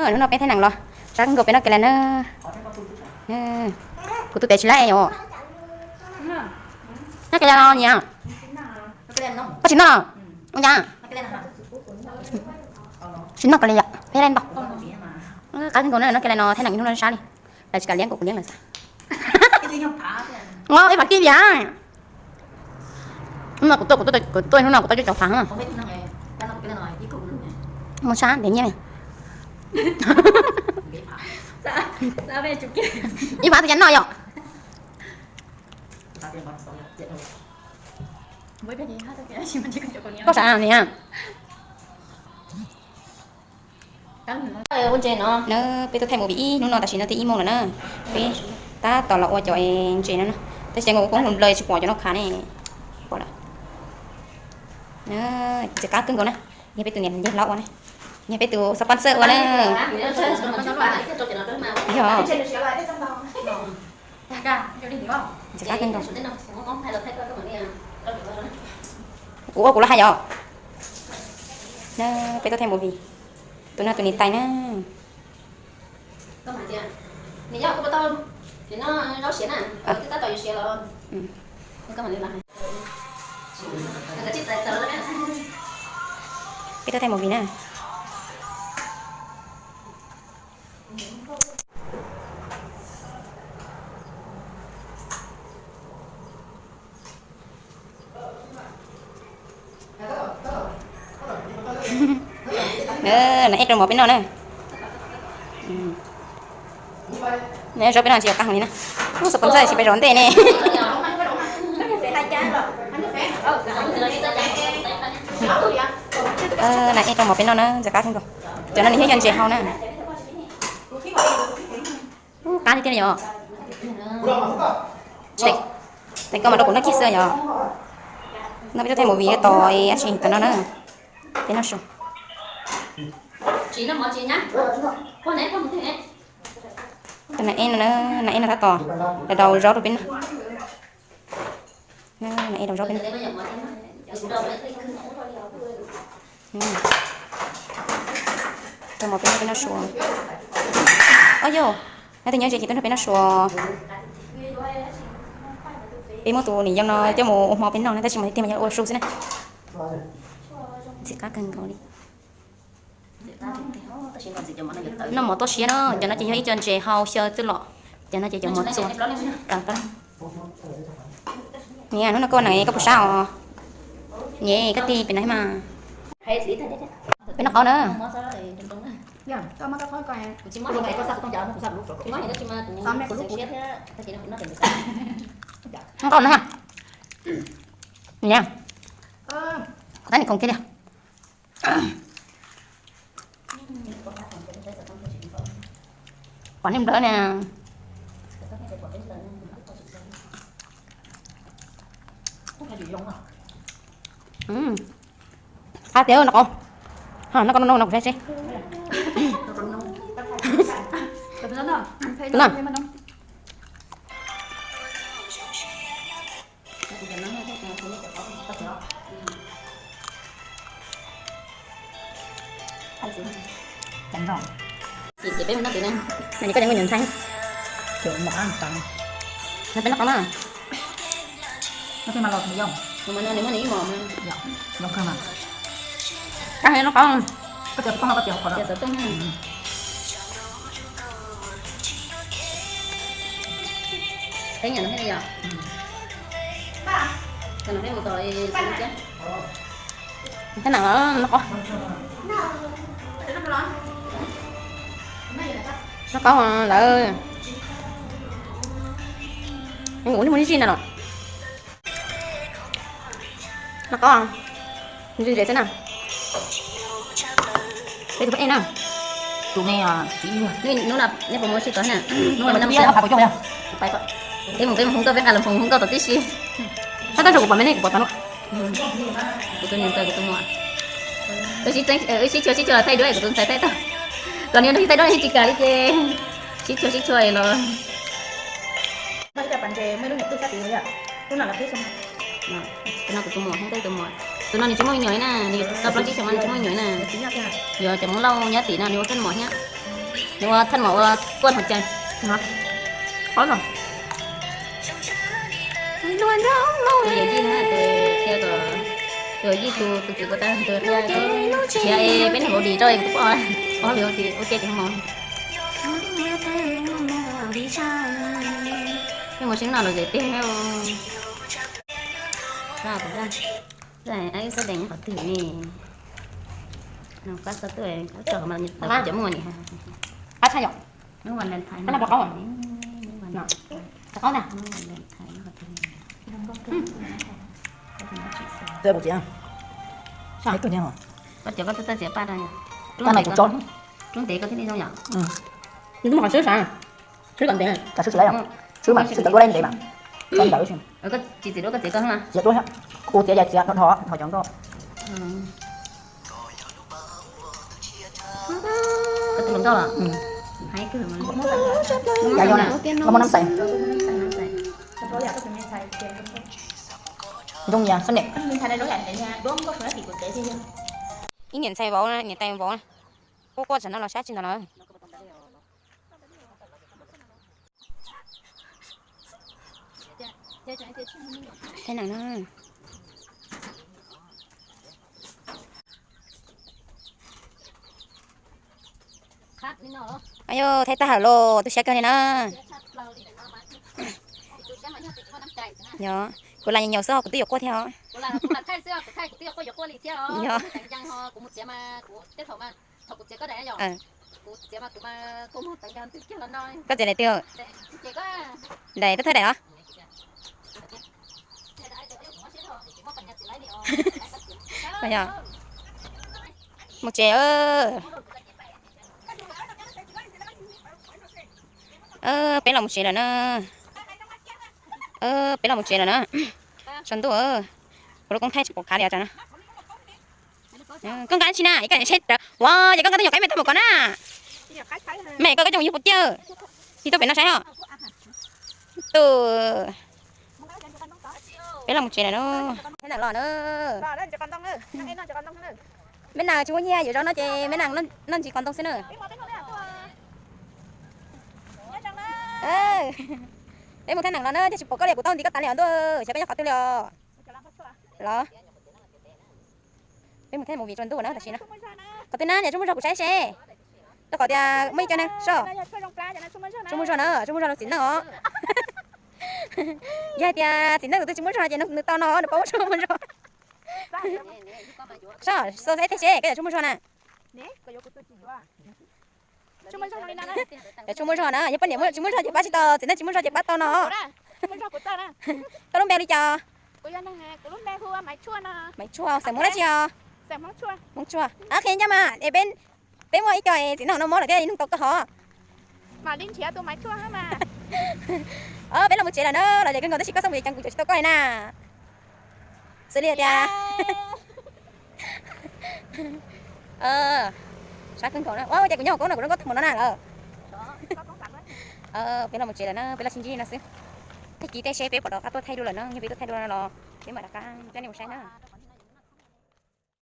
Hnub no peb thaij neem los, sab kawg nkaus peb noj kev lais na. Kuv tus tes tsis laib yom. Noj kev lais los nyiam. Koj tsis noj los? Ua cas? Tsis noj kev lais yom, peb laib ntau. Qab kawg nkaus na, noj kev lais no thaij neem ib hnub no sab li. Lawv tsis kam liab kuv, kuv liab lawv xwb. Ua ib phav kib tiag. Hnub no kuv tuaj, kuv tuaj, kuv tuaj hnub no kuv tuaj coj cov phav. Mus sab ntev nyiaj. Ib phav tus cas noj yom. Koj sav niam. Ua ntses no na, peb tuaj thaij movie ib hnub no tam sim no twb ib moos lawm na. Peb tab tom los ua cov ntses no na. Tab sis nkaus kuv poob hluas nplaws tsis pom cov no khav ne. Pom lawm. Ntxim qab kawg nkaus na. Yog peb tus niam ntiag hlob ua na. Yog peb tus sponsor ua na. Yog. Ntxim qab kawg nkaus. Kuv ua kuv laj hais yom. Na, peb tuaj thaij movie. Tus no tus niam tais na. Peb tuaj thaij movie na. Na ej rau mov peb noj na. Na zaub peb noj tsis yog qab heev li na. Ub, xav pom ntxawg tsis pais zov ntej ne. Na ej rau mov peb noj na, ntxim qab kawg nkaus. Cov no nws yog ntses hau na. Ub, qab tiag tiag li yom. Tes koj mas rau kuv noj kiag xwb yom. No peb tuaj thaij movie tos ab tsi tam no na. Peb noj su. Tus nas ej no, nas ej no tab tom daus zaub rau peb noj. Nas ej daus zaub peb noj. Rau mov peb noj, peb noj su. Ob yog, no tus nyob ze ces tuaj nrog peb noj su. Peb muab tus niam yau no coj mus ua hmo peb noj na, tab sis mas tiag mas yog ua su xwb na. Ntxim qab kawg nkaus li. Noj mov toj siab na, cov no ces yog ib co ntses hau xyaw txwj lom, cov no ces cov mov txua. Niam, hnub no koj ua neeb koj puas sab os? Niam, koj tig pem no mas. Peb noj qaub na. Noj qaub na. Niam, qhov tab nim khoom kiag li. Pom niag nplawm na. Qab tiag no qaub. No koj noj no kuv saib seb. Tus no. Ces peb mus noj ntawm no, no koj cov me nyuam ntxhais. No peb noj qaub na. Noj qaub. Peb nyiam no thiab li yom. Peb mus tom Thab Nam los noj qaub. Noj qaub lawm. Ua ib lub muag zij zij na los. Noj qaub. Ze ze xwb na. Peb tus peb ej na. Tus me txiv hnub no nej puas mus sib tov na? Hnub no peb mus peb mus hu nkauj, peb nqa loo phoom hu nkauj tom tib si. Tab tab ntawd kuv pom me nej kuv pom tau no. Kuv tus niam ntxawm kuv tus muam. Wb sib tshua sib tshua thaij duab, kuv tus ntxhais thaij tau. Kom niam thaij duab tsis kam li ces sib tshua sib tshua los. Tus no kuv tus muam, tus no nws tsis muaj me nyuam na, nws tau plaub tsib xyoos nws tsis muaj me nyuam na. Yog cov Hmoob Lauj nyob tim no nws ua kheej mos thiab. Nws ua thaj mam ua kuaj hauv cai. Qhov no. Tus yawm yij na, tus qhia kom, tus yawm yij tus, tus txiv puas tau tus qhia, qhia es peb nug hauv dim rau es kuv pom, pom lwm hauv dim ua ke ces mus. Peb mus sib noj los zem tiag. Ib xab dees qhov twg ne? No kab xab tuaj, cov muaj ni. Qab tshaj yom. Qab no rau qaub. Rau qaub ntag. Koj cov koj txawj txiav paj rau. Paj no kuv tso. Rub ntev koj thiaj li zoo yom. Nws twb muaj qhov swb sav. Swb kom ntev. Kav swb tsis laib, swb mas swb cov duab laib ntev mas. Tsis txiav duab koj txiav koj, txiav duab, kuv txiav yog txiav dhov dhov cov nkauj. Koj tus hluas nkauj los? Yog, yog na, koj muaj nab xais. Zoo yam xab nem. Ib niam ntxhais vauv, niam tais vauv, quaj quaj tsam no los sab tsis ntau lawm. Thaij nees na. Ayo, thaij tag hawm los, tu siab kawg li na. Yog, kuv lam nyaum xwb, kuv twb yuav quaj thiab os. Yog. Koj txiav daim twg? Daim koj thaij daim os. Mus tsev. Peb los mus tsev lawm na. Peb los mus tsev lawm na. Tsaus ntuj, kuv lub koob thaij tsis pom khav li os. Koj nqa tsi na, ua ces koj nqa tej nyuag qaib me tuaj mus kov na. Me koj, koj coj mus yug puas tiag? Tig tuaj pem no saib os. Tus, peb los mus tsev lawm na. Peb los na. Me nas tsis muaj nyiaj, yuav zaub no ces me nas noj ntsis qos ntoo xwb na. Peb mus thaij neem los na, ces tsis pom koj li, kuv tau nti koj tas li os ntuj, xyov koj nyob qhov twg li os. Los, peb mus thaij movie tsaus ntuj na tam sim no. Qhov twg na, niam tsuj muaj zog kuv saib seb. Rau qhov tias muaj ib co neeg soj. Tsuj muaj zog na, tsuj muaj zog rau txiv neej os. Yog hais tias txiv neej tus twg tsis muaj zog ces nws tau no, nws paub tsuj muaj zog. Soj, xo saib thiaj seb koj yog tsuj muaj zog na. Yog tsuj muaj zog na, yog poj niam tsis muaj zog ces pab tsis tau, txiv neej tsis muaj zog ces pab tau no. Koj lub npe li cas? Maiv Tshuaj, xeem Hmoob dab tsi os? Hmoob Tshuaj. Qhia ncaj mas es peb, peb muaj ib co txiv neej no mob lawm thiab nug tau koj hov. Peb los mus tsev lawm na, los zem kawg nkaus tab sis koj xab npus ceev kuv tseem tsis tau koj li na. Xws li tias, sab kawg nkaus na, ua cas kuv nyob hauv koob no kuv zoo nkauj tag mus no na lawm. Peb los mus tsev lawm na, peb los sib ntsib no xwb. Tag kis tej seb peb puas rov qab tuaj thaij dua lawm na, yog peb tuaj thaij dua no los peb mam rov qab coj nej mus saib na.